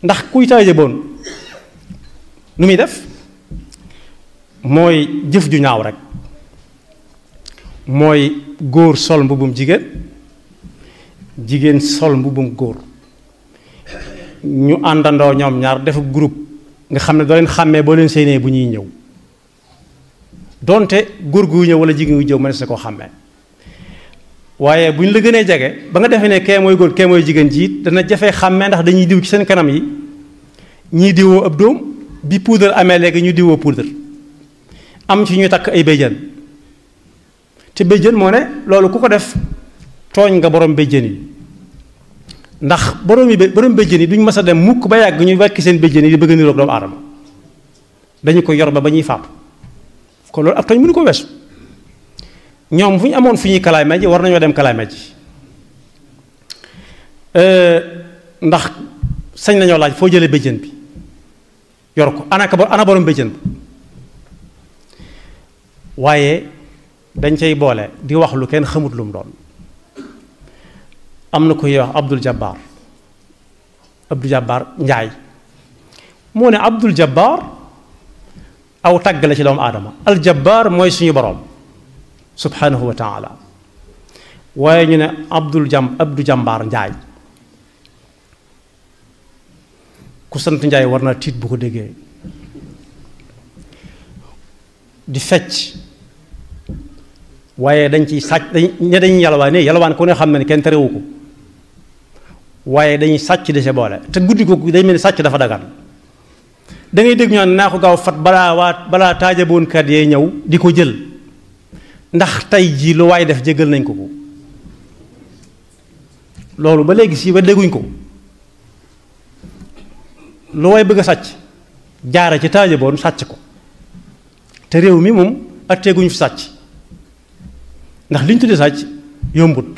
ndax kuy taaje boon nu muy def mooy jëf ju ñaaw rek mooy góor sol mbubum jigéen jigéen sol mbubum góor ñu àndandoo ñoom ñaar def groupe nga xam ne doo leen xàmmee boo leen séenee bu ñuy ñëw donte góor gu ñëw wala jigéen gu ñëw mënees na koo xàmmee waaye bu ñu la gënee jege ba nga defee ne kee mooy góor kee mooy jigéen ji dana jafee xàmmee ndax dañuy diw ci seen kanam yi ñii diwoo ab dóom bi poudre amee léegi ñu diwoo poudre am ci ñu takk ay béjjën te béjjën moo ne loolu ku ko def tooñ nga borom béjjën yi ndax borom béjjën yi duñ mës a dem mukk ba yàgg ñu wekk seen béjjën yi di bëgg a niroog doomu aadama dañu ko yor ba ñuy faatu kon loolu ab tooñ mënu ko weesu ñoom fu ñu amoon fu ñuy kalaame ji war nañoo dem kalaame ji ndax sañ nañoo laaj foo jëlee béjjën bi yor ko ana borom béjjën bi waaye dañ cay boole di wax lu kenn xamut lu mu doon am na koy wax Abdul Jabbar Njaay moo ne Abdul Jabbar aw tàgg la ci doomu aadama al Jabbar mooy suñu borom subhanahu wa taala waaye ñu ne Abdou Jàmbaar Njaay ku sant Njaay war na tiit bu ko déggee di fecc waaye dañ ciy sàcc dañuy yalwaan ku ne xam na ne kenn terewu ko waaye dañuy sàcc di se boole te guddi ko day mel ni sàcc dafa dagan da ngay dégg ñu naan naa ko gaaw fat balaa taajaboonkat yee ñëw di ko jël ndax tey jii lu waay def jégal nañ ko loolu ba léegi si ba dégguñ ko lu waay bëgg a sàcc jaare ci taajaboon sàcc ko te réew mi moom atteeguñu fi sàcc ndax li ñu tuddee sàcc yombut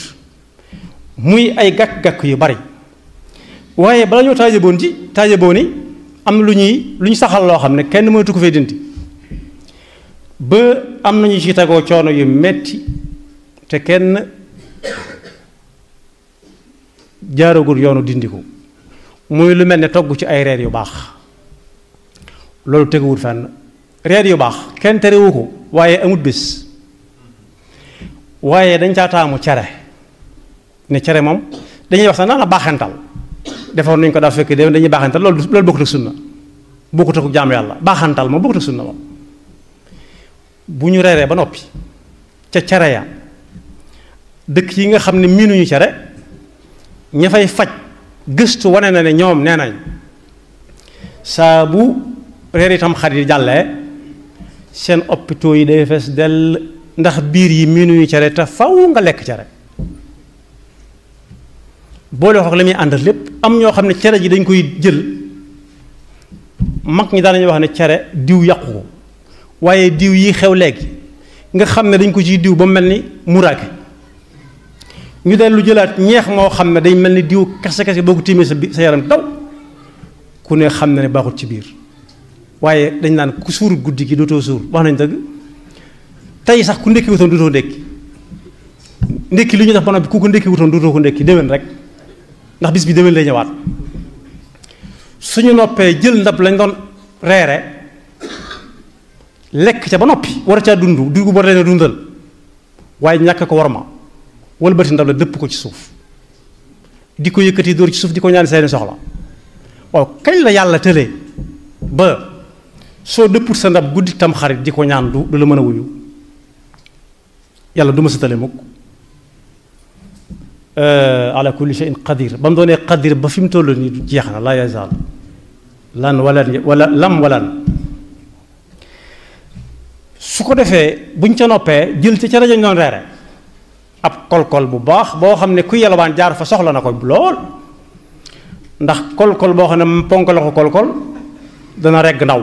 muy ay gàkk-gàkk yu bari waaye bala ñoo taajaboon yi am na lu ñu saxal loo xam ne kenn mënatu ko fee dindi ba am nañu ci tegoo coono yu metti te kenn jaaragul yoonu dindi ko muy lu mel ne togg ci ay reer yu baax loolu teguwul fenn reer yu baax kenn terewu ko waaye amut bés waaye dañ caa taamu cere ne cere moom dañuy wax sax naan la baaxantal defoon nañu ko daa fekk de dañuy baaxantal loolu bokkut ak sunna bokkut ak jaam yàlla baaxantal moom bokkut ak sunna moom bu ñu reeree ba noppi ca cere ya dëkk yi nga xam ne miinuñu cere ña fay faj gëstu wane na ne ñoom nee nañ saa bu reer itam xarit yi jàllee seen hôpitaux yi day fees dell ndax biir yi miinuñu cere te faw nga lekk cere boole wax la muy àndal lépp am ñoo xam ne cere ji dañ koy jël mag ñi daanañu wax ne cere diw yàqu ko waaye diw yi xew léegi nga xam ne dañ ko ciy diw ba mel ni muraake ñu dellu jëlaat ñeex moo xam ne day mel ni diw kese boo ko tiimee sa yaram daw ku ne xam ne baaxut ci biir waaye dañ naan ku suur guddi gi dootoo suur wax nañ dëgg tey sax ku ndekki wutoon dootoo ndekki li ñu def ba noppi ku ko ndekki wutoon dootoo ko ndekki déwén rek ndax bis bi déwén lay ñëwaat suñu noppee jël ndab lañ doon reere lekk ca ba noppi war a caa dund dugub war leen a dundal waaye ñàkk ko war ma wëlbati ndab la dëpp ko ci suuf di ko yëkkati dóor ci suuf di ko ñaan seeni soxla waaw kañ la yàlla tëlee ba soo dëpput sa ndab guddi tam xarit di ko ñaan du la mën a wuyu yàlla du ma sa tële mukk ala kulli shay'in qadir ba mu doonee qadir ba fi mu toll nii jeex na la yazal lan wala lam walan su ko defee buñ ca noppee jël ca rajo ñu doon reere ab kolkol bu baax boo xam ne ku yelwaan jaar fa soxla na ko lool ndax kolkol boo xam ne ponk la ko kolkol dana regg ndaw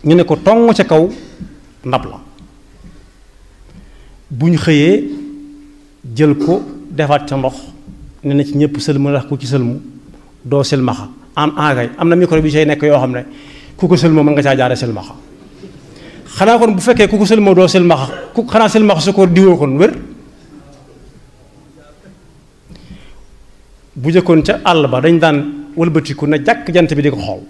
ñu ne ko tong ca kaw ndab la bu ñu xëyee jël ko defaat ca ndox ne na ci ñëpp sëlmu ndax ku ci sëlmu doo sëlmaxa am na micro bi say nekk yoo xam ne ku ko sëlmoo mën nga caa jaare sëlmaxa xanaa kon bu fekkee ku ko sëlmoo doo sëlmaxa xanaa sëlmaxa su ko diwoo kon wér bu jëkkoon ca àll ba dañ daan wëlbatiku na jàkk jant bi di ko xool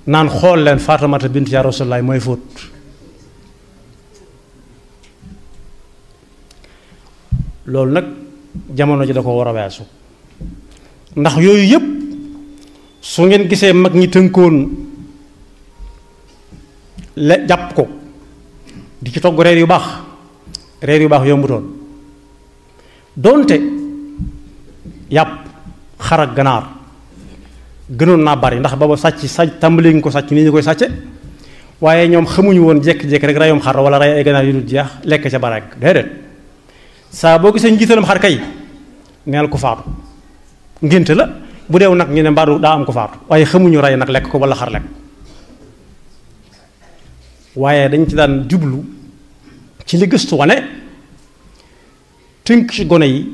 naan xool leen Faatimata bint yaa Rasulullaah mooy fóot loolu nag jamono ji da ko war a weesu ndax yooyu yëpp su ngeen gisee mag ñi tënkoon jàpp ko di ci togg reer yu baax yombutoon doonte yàpp xar ak ganaar gënoon naa bari ndax booba sàcc tàmbalee nga ko sàcc ni ñu koy sàcce waaye ñoom xamuñu woon jékki-jékki rek rayum xar wala ray ay ganaar yu dul jeex lekk ca bara rek déedéet saa boo gisee njiitalam xar kay neel ko faatu ngénte la bu deew nag ñu ne mbaadu daa am ko faatu waaye xamuñu ray nag lekk ko wala xar lekk waaye dañ ci daan jublu ci li gëstu wane tënk ci gone yi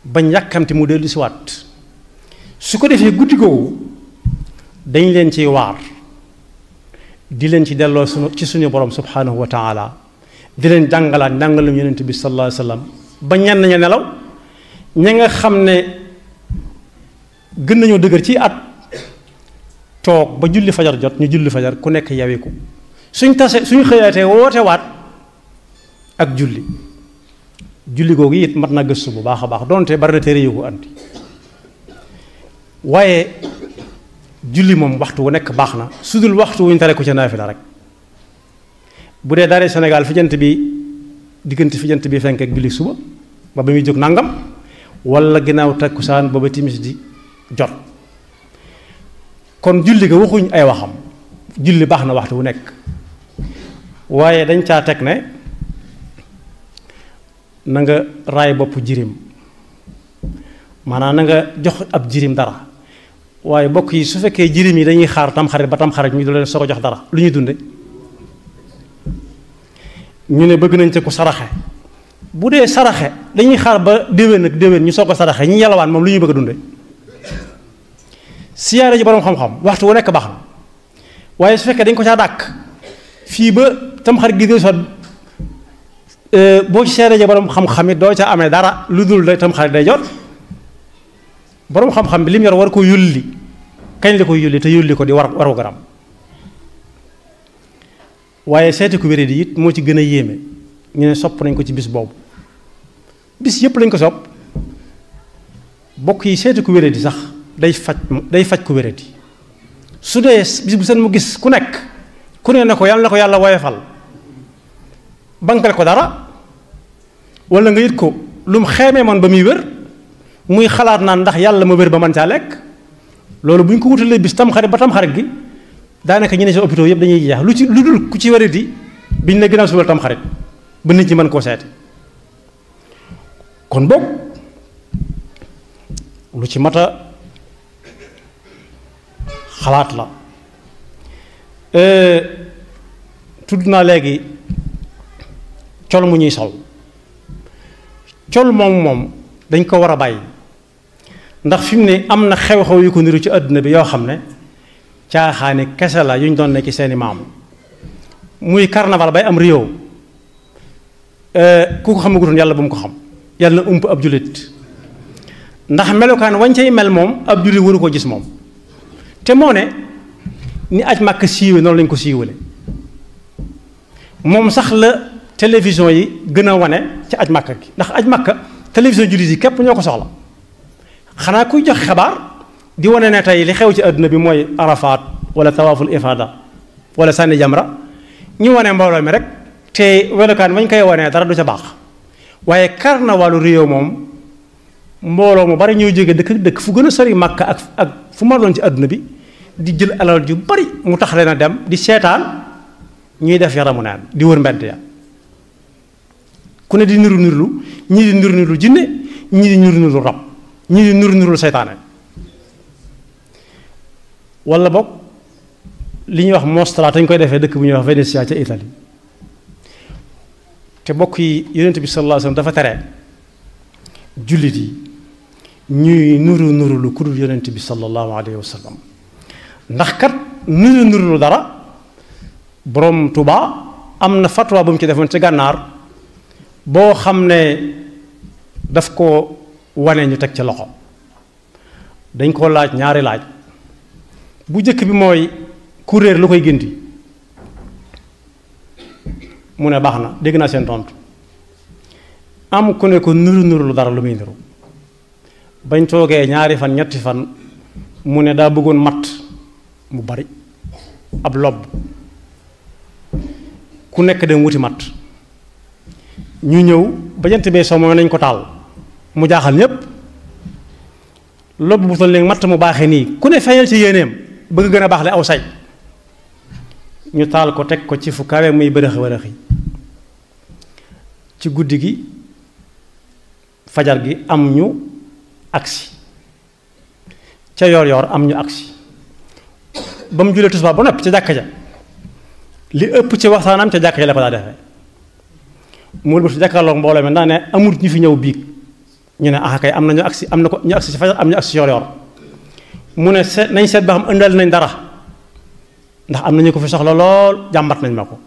bañ yàkkamti mu dellu si waat su ko defee guddi googu dañ leen ciy waar di leen ci delloo ci suñu borom subhanahu wa taala di leen jàngalaat njàngalum yonent bi sallallahu alayhi wa sallam ba ñenn ña nelaw ña nga xam ne gën nañoo dëgër ci at toog ba julli fajar jot ñu julli fajar ku nekk yawiku suñ xëyaatee woote waat ak julli googu it mat na gëstu bu baax a baax donte bari na téere yu ko andi waaye julli moom waxtu wu nekk baax na su dul waxtu wuñ tere ko ca naafila rek bu dee daaree Sénégal fi jant bi diggante fi jant bi fenk ak julli suba ba muy jóg nangam wala ginnaaw takkusaan ba timis di jot kon julli ga waxuñ ay waxam julli baax na waxtu wu nekk waaye dañ caa teg ne na nga raay bopp jirim maanaam na nga jox ab jirim dara waaye bokk yi su fekkee jirim yi dañuy xaar tamxarit ba tamxarit ñu du leen soog a jox dara lu ñuy dunde ñu ne bëgg nañ ca ko saraxe bu dee saraxe dañuy xaar ba déwén ak déwén ñu soog a saraxe ñi yalawaan moom lu ñuy bëgg a dunde siyaare ji borom xam-xam waxtu wu nekk baax na waaye su fekkee dañ ko caa dàkk fii ba tamxarit gi sot boo ci seere ji borom xam-xam it doo ca amee dara lu dul day tamxarit day jot borom xam-xam bi li mu yor war ko yulli kañ la koy yulli te yulli ko di waru garam waaye seeti ku wéré di it moo ci gën a yéeme ñu ne sopp nañ ko ci bis boobu bis yépp lañ ko sopp bokk yi seeti ku wéré di sax day faj ku wéré di su dee bis bu seen mu gis ku nekk ku ne ko yàlla na ko yàlla woyefal bankal ko dara wala nga yit ko lu mu xeemee man ba muy wér muy xalaat naan ndax yàlla ma wér ba man caa lekk loolu bu ñu ko wutalee bis tamxarit ba tamxarit gi daanaka ñu ne si hôpital yëpp dañuy jeex lu dul ku ci wér di biñ ne ginnaaw suba tamxarit ba nit ñi mën koo seeti kon boog lu ci mat a xalaat la tudd naa léegi col mu ñuy sol col moom dañ ko war a bàyyi ndax fi mu ne am na xew-xew yu ko niru ci àdduna bi yoo xam ne caaxaani kese la yu ñu doon ne ci seeni maam muy carnaval bay am Rio ku ko xamagutoon yàlla bu mu ko xam yàlla na ump ab jullit ndax melukaan wañ cay mel moom ab jullit waru ko gis moom te moo ne ni aj màkk siiwe noonu lañ ko siiwale moom sax la télévision yi gën a wane ci aj màkk gi ndax aj màkk télévision jullit yi képp ñoo ko soxla xanaa kuy jox xabaar di wane ne tey li xew ci àdduna bi mooy arafaat wala tawaaful ifada wala sànni jamra ñu wane mbooloo mi rek te welukaan bañ koy wanee dara du ca baax waaye carnavalu Rio moom mbooloo mu bari ñoo jógee dëkk fu gën a sori Makka ak fu ma doon ci àdduna bi di jël alal ju bari mu tax leen a dem di seetaan ñuy def yaramu naan di wër mbedd ya ku ne di niru nirulu ñii di niru niru jinne ñii di niru niru rab ñii di niru niru seytaane wala boog li ñuy wax Mostra te ñu koy defee dëkk bu ñuy wax Venezia ca Italie te bokk yi yonent bi sallallahu alayhi wasallam dafa tere jullit yi ñuy nuru nuru lu ku dul yonent bi sallallahu alayhi wasallam ndax kat nuru nuru lu dara borom Tuuba am na fatwa bu mu ci defoon ci gànnaar boo xam ne daf ko wane ñu teg ci loxo dañ ko laaj ñaari laaj bu jëkk bi mooy ku réer lu koy gindi mu ne baax na dégg naa seen tontu am ku ne ko nuru lu dara lu muy niru bañ toogee ñaari fan ñetti fan mu ne daa bëggoon matt mu bari ab lobb ku nekk dem wuti matt ñu ñëw ba jant bee soo mooy nañ ko taal mu jaaxal ñépp lobb bu toll léegi matt mu baaxee nii ku ne feeñal ci yéeneem bëgg gën a baax le aw say ñu taal ko teg ko ci fu kawe muy bërëxi ci guddi gi fajar gi am ñu agsi ca yoor am ñu agsi ba mu julee tisbaar ba noppi ca jàkka ja li ëpp ci waxtaanam ca jàkka ja la ko daa defee mu wëlbati jàkkaarloog mbooloo mi ndax ne amul ñu fi ñëw biig ñu ne ah kay am na ñu agsi am na ko ñu agsi ci fajar am ñu agsi ci yoor mu ne nañ seet ba xam ëndal nañ dara ndax am na ñu ko fi soxla lool jàmbat nañ ma ko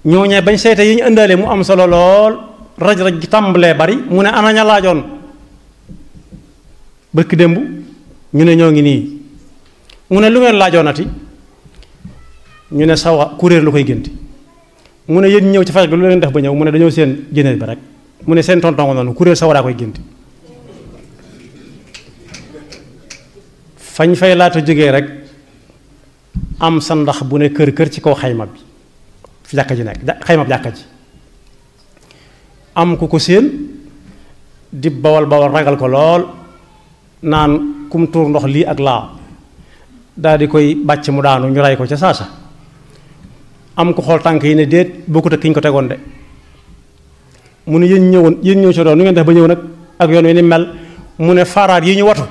ñooñee bañ seete yi ñu ëndalee mu am solo lool raj-raj gi tàmbalee bari mu ne ana ña laajoon bërki démb ñu ne ñoo ngi nii mu ne lu ngeen laajoonati ñu ne sawa kuréer lu koy génti mu ne yéen ñëw ci faj bi lu leen def ba ñëw mu ne dañoo seen jëneer bi rek mu ne seen tonton noonu kuréer sawaraa koy génti fañ fay laata jógee rek am sa ndax bu ne kër ci kaw xayma bi fi jàkka ji nekk xayma bi jàkka ji am ku ko séen di bawal ragal ko lool naan kum tuur ndox lii ak laa daal di koy bàcc mu daanu ñu ray ko ca saasa am ko xool tànk yi ne déet bokkut ak ki ñu ko tegoon de mu ne yéen ñëw ci doon nu ngeen def ba ñëw nag ak yoon wi ni mel mu ne faaraat yi ñu watu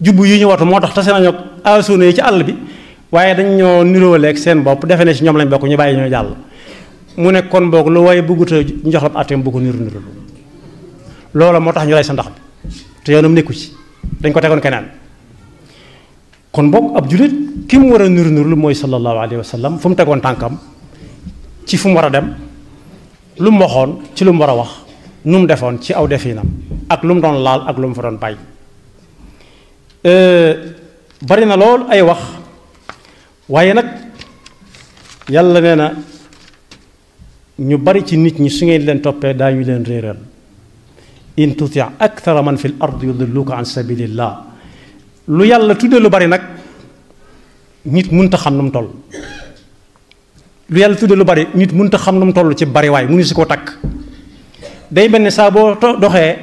jubbu yi ñu watu moo tax tase nañu asuna yi ci àll bi waaye dañ ñoo niroole seen bopp defe ne ci ñoom lañ bokk ñu bàyyi ñoo jàll mu ne kon boog lu waaye bëggut a njox la atem bu ko niru loola moo tax ñu rey sa ndax bi te yoonam nekku ci dañ ko tegoon keneen kon boog ab jullit ki mu war a niru lu mooy sallallahu alayhi wa sallam fu mu tegoon tànkam ci fu mu war a dem lu mu waxoon ci lu mu war a wax nu mu defoon ci aw definam ak lu mu doon laal ak lu mu fa doon bàyyi bari na lool ay wax waaye nag yàlla nee na ñu bari ci nit ñi su ngeen leen toppee daañu leen réeral in tuti akthara man fi l ard yudilluka an sabilillah lu yàlla tudde lu bari nag nit mënta xam nu mu toll lu yàlla tudde lu bari nit mënta xam nu mu toll ci bari waay mënu si ko takk day mel ne saa boo doxee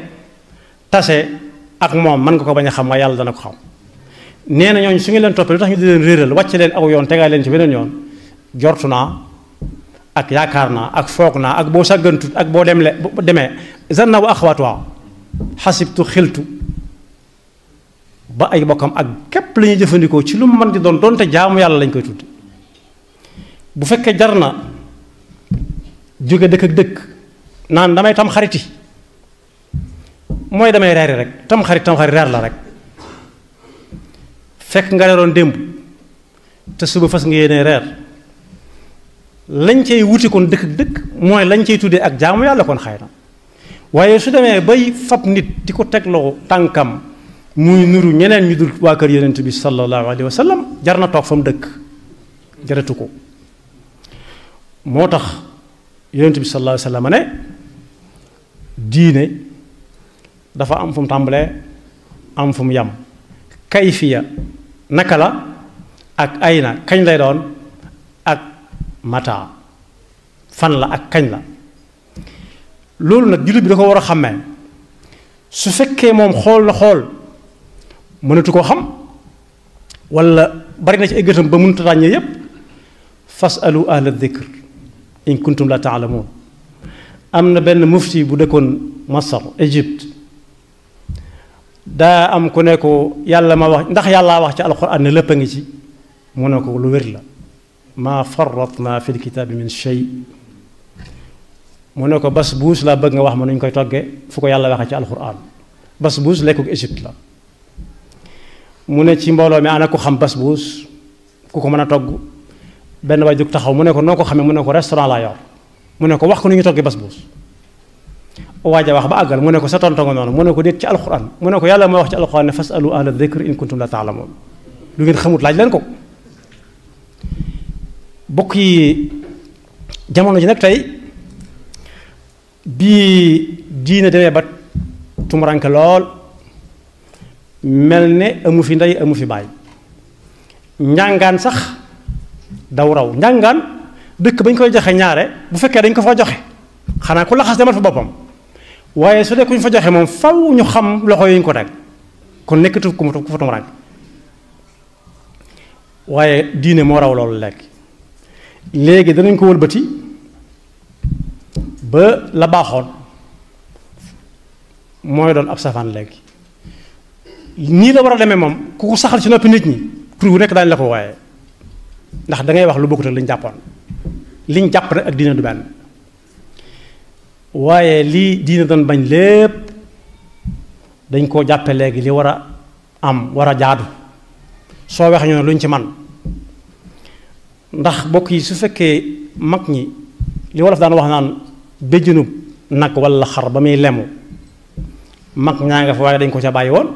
tase ak moom mën nga ko bañ a xam waaye yàlla dana ko xam nee na ñooñu su ngeen leen toppee lu tax ñu di leen réeral wàcce leen aw yoon tegaay leen ci beneen yoon jortu naa ak yaakaar naa ak foog naa ak boo sàggantut ak boo demee zanna wa axwaatuha xasibtu xiltu ba ay bokkam ak képp la ñuy jëfandikoo ci lu mu mën di doon doonte jaamu yàlla lañ koy tudd bu fekkee jar na jóge dëkk ak dëkk naan damay tam xariti mooy damay reeri rek tam xarit reer la rek fekk nga reeroon démb te suba fas nga yéene reer lañ cay wuti kon dëkk ak dëkk mooy lañ cay tuddee ak jaamu yàlla kon xëy na waaye su demee bay fab nit di ko tegloo tànkam muy nuru ñeneen ñu dul waa kër yonent bi sallallahu alayhi wa sallam jar na toog fa mu dëkk jaratu ko moo tax yonent bi sallallahu alayhi wa sallam ne diine dafa am fu mu tàmbalee am fu mu yam kayfiya naka la ak ayna kañ lay doon ak mata fan la ak kañ la loolu nag jullit bi da ko war a xàmmee su fekkee moom xool na xool mënatu koo xam wala bari na ci ay gëtam ba mënut a ràññee yépp fasalu ahla dhikr in kuntum la taalamuun am na benn mufti bu dëkkoon Masar Égypte daa am ku ne ko yàlla ma wax ndax yàllaa wax ci alquran ne lépp a ngi ci mu ne ko lu wér la maa farratna fi lkitaabi min shay mu ne ko bas buus laa bëgg nga wax ma nu ñu koy toggee fu ko yàlla waxee ci alquran bas buus lekku Égypte la mu ne ci mbooloo mi ana ko xam bas buus ku ko mën a togg benn waay jóg taxaw mu ne ko noo ko xamee mu ne ko restaurant laa yor mu ne ko wax ko nu ñu toggee bas buus waaja wax ba àggal mu ne ko sa tonto nga noonu mu ne ko déet ci alxuraan mu ne ko yàlla moo wax ci alxuraan ne fasalu ahla dhikri in kuntum la ta'lamun lu ngeen xamut laaj leen ko. bokk yi jamono ji nag tey bii diine demee ba tumuranke lool mel ne amu fi ndey amu fi baay njàngaan sax daw raw njàngaan dëkk bañ koy joxe ñaare bu fekkee dañ ko fa joxe xanaa ku laxas demal fa boppam waaye su dee ku ñu fa joxe moom faw ñu xam loxo yi ñu ko teg kon nekkatu ku fa tumuranke waaye diine moo raw loolu léegi danañ ko wëlbati ba la baaxoon mooy doon ab safaan léegi nii la war a demee moom ku ko saxal ci noppi nit ñi tur bu nekk daañu la ko waaye ndax da ngay wax lu bokkut ak liñ jàppoon liñ jàpp rek ak diine du benn waaye lii diine doon bañ lépp dañ koo jàppe léegi li war a am war a jaadu soo waxee ñu ne luñ ci man ndax bokk yi su fekkee mag ñi li wolof daan wax naan béjjënub nag walla xar ba muy lemu mag ñaa nga fa waaye dañ ko ca bàyyi woon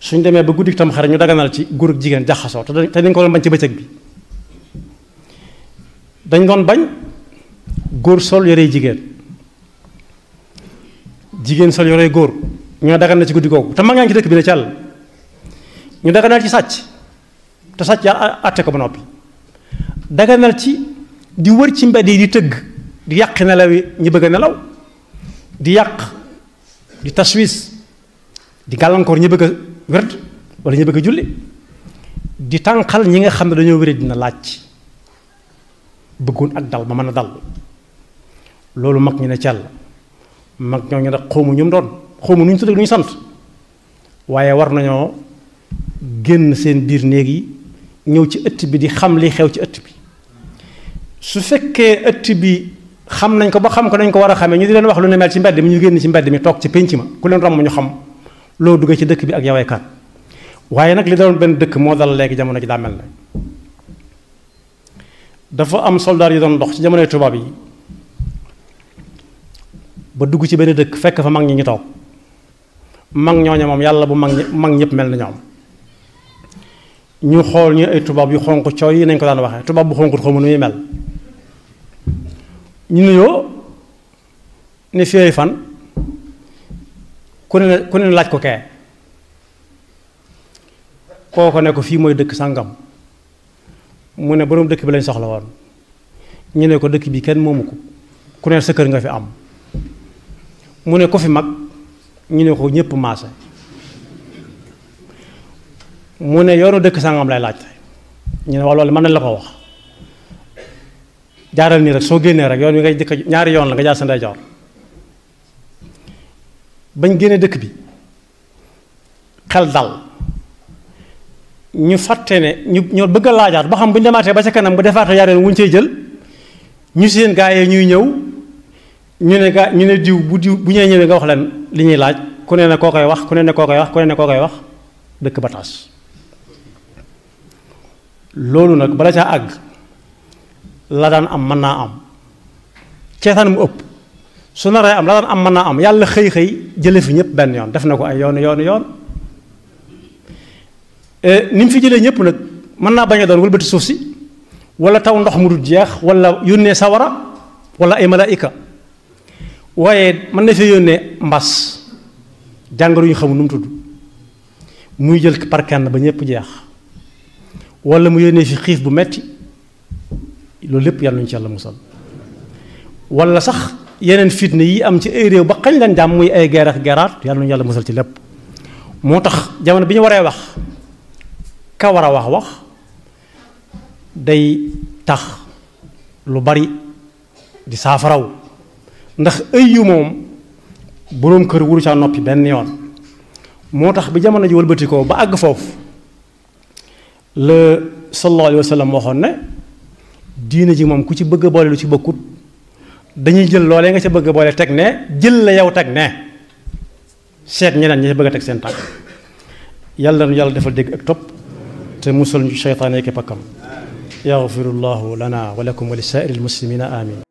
suñ demee ba guddi tam xare ñu daganal ci góor ak jigéen jaxasoo te dañ ko doon bañ ci bëccëg bi dañ doon bañ góor sol yore jigéen jigéen sol yore góor ñoo daganal ci guddi googu te mag ñaa ngi ci dëkk bi ne ci àll ñu daganal ci sàcc te sàcc yaa àtte ko ba noppi daganal ci di wër ci mbedd yi di tëgg di yàq nelaw yi ñi bëgg a nelaw di yàq di taswis di gàllankoor ñi bëgg a werd wala ñi bëgg a julli di tànqal ñi nga xam ne dañoo wéré dina laaj bëggoon ak dal ba mën a dal loolu mag ñu ne cell mag ñooñu nag xawma ñu mu doon xawma nu ñu tudd lu ñu sant waaye war nañoo génn seen biir néeg yi ñëw ci ëtt bi di xam li xew ci ëtt bi su fekkee ëtt bi xam nañ ko ba xam ko nañ ko war a xamee ñu di leen wax lu ne mel ci mbedd mi ñu génn ci mbedd mi toog ci pénc ma ku leen romb ñu xam loo duggee ci dëkk bi ak yawee kan waaye nag li doon benn dëkk moo dal léegi jamono ji daa mel ne dafa am soldaar yi doon dox ci jamonoy tubaab yi ba dugg ci benn dëkk fekk fa mag ñi ñu toog mag ñooñu moom yàlla bu mag ñëpp mel na ñoom ñu xool ñu ay tubaab yu xonq cooy yi nañ ko daan waxee tubaab bu xonqut xawma nu muy mel ñu nuyoo ne fii fan ku ne laaj ko kee kooko ne ko fii mooy dëkk sàngam mu ne boroom dëkk bi lañ soxla woon ñu ne ko dëkk bi kenn moomu ko ku ne sa kër nga fi am mu ne ko fi mag ñu ne ko ñépp maase mu ne yoonu dëkk sàngam lay laaj ñu ne wax loolu mën nañ la ko wax jaaral nii rek soo génnee rek yoon wi ngay dëkk ñaari yoon la nga jaar sa ndeyjoor bañ génnee dëkk bi xel dal ñu fàtte ne ñu bëgg a laajaat ba xam bu ñu demaatee ba ca kanam bu defaatee yaar yoon wuñ cey jël ñu seen gaa yi ñuy ñëw ñu ne diw bu ñuy ñëwee nga wax leen li ñuy laaj ku ne ne koo koy wax ku ne ne koo koy wax ku ne ne koo koy wax dëkk ba tas loolu nag bala caa àgg la daan am mën naa am ceetaan mu ëpp su naree am la daan am mën naa am yàlla xëy jële fi ñëpp benn yoon def na ko ay yoon ni mu fi jëlee ñëpp nag mën naa bañ a doon wëlbati suuf si wala taw ndox mu dul jeex wala yónnee sawara wala ay malaayika waaye mën na fi yónnee mbas jàngoro yu xamul nu mu tudd muy jël par kenn ba ñëpp jeex wala mu yónnee fi xiif bu metti loolu lépp yàlla nañu ci yàlla musal wala sax yeneen fitna yi am ci ay réew ba xañ leen jàmm muy ay guerre ak guerraat yàlla nañu yàlla musal ci lépp moo tax jamono bi ñu waree wax ka war a wax day tax lu bari di saafaraw ndax ëy yu moom boroom kër wuru caa noppi benn yoon moo tax bi jamono ji wëlbatikoo ba àgg foofu la sallallahu alayhi wa sallam waxoon ne diine ji moom ku ci bëgg a boole lu ci bokkut dañuy jël loolee nga ca bëgg a boole teg ne jël la yow teg ne seet ñeneen ñi ca bëgg a teg seen tànk yàlla nu yàlla defal dégg ak topp te musal ñu seytaane ki pakkam yaxfirullahu lana wa lakum wa li saa'iril muslimina amin